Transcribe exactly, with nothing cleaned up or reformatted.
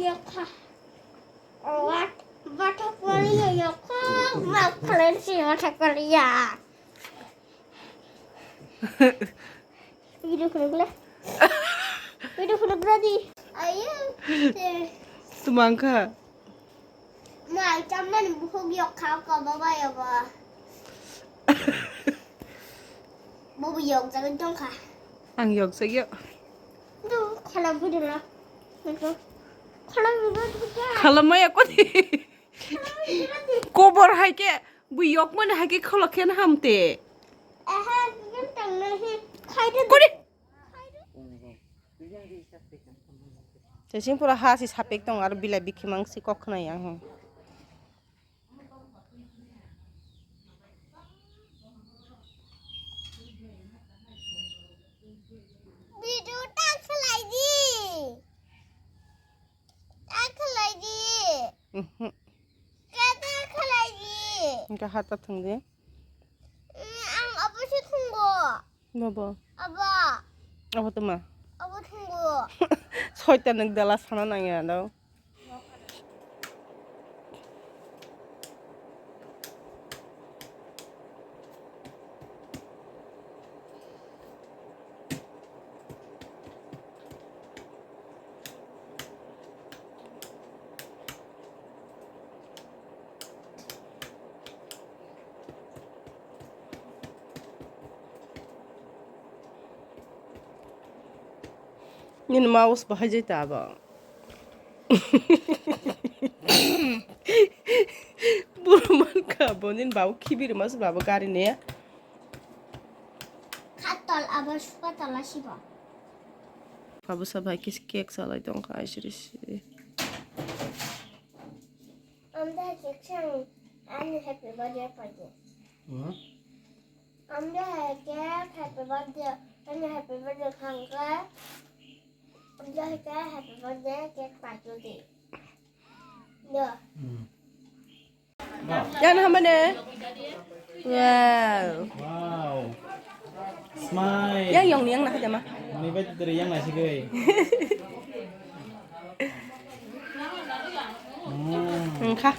Yokha. What? What a Korea yokha. What a Korea. Video khuluk le. Video khuluk le di. Ayo. Tumang kha. Mai chamman buhuk yokha ko baba yoba. Bobo yok jaga dong kha. Ang yok jaga. Du khala video la. Khala video. Khala maya kodi. Kobor hai ke bu yok mane hai ke khala khen hamte. Aha, gin tang na hi. Khaide. Kodi. Tesing pura ha si sapik tong aro bilai bikhi mang si kok khna yang. Video ta khlai di. Ta khlai di. Mhm. Kata khlai di. Engka hata thung di. Mm, ang apa sih tunggu? Bobo. Aba. Abo tuma. Abo tunggu. Soita nuk dala sana nang ya do. Nini mouse bahai jai ta abo. Buru man kha bo nini babu khibi rwma se babu gari ne. Khatol abo supa tala sibo. Babu sa bai kis cake salai tong kha aisiri siri. Amda cake sang ani happy birthday party. Amda hai cake happy birthday, ani happy birthday khangkhe. Amda hai cake happy birthday cake party di. Yo. Yan hamane. Wow. Wow. Smile. Yang yong yang nak jama. Mani bai tu yang nasi gue. Hmm. Engkha.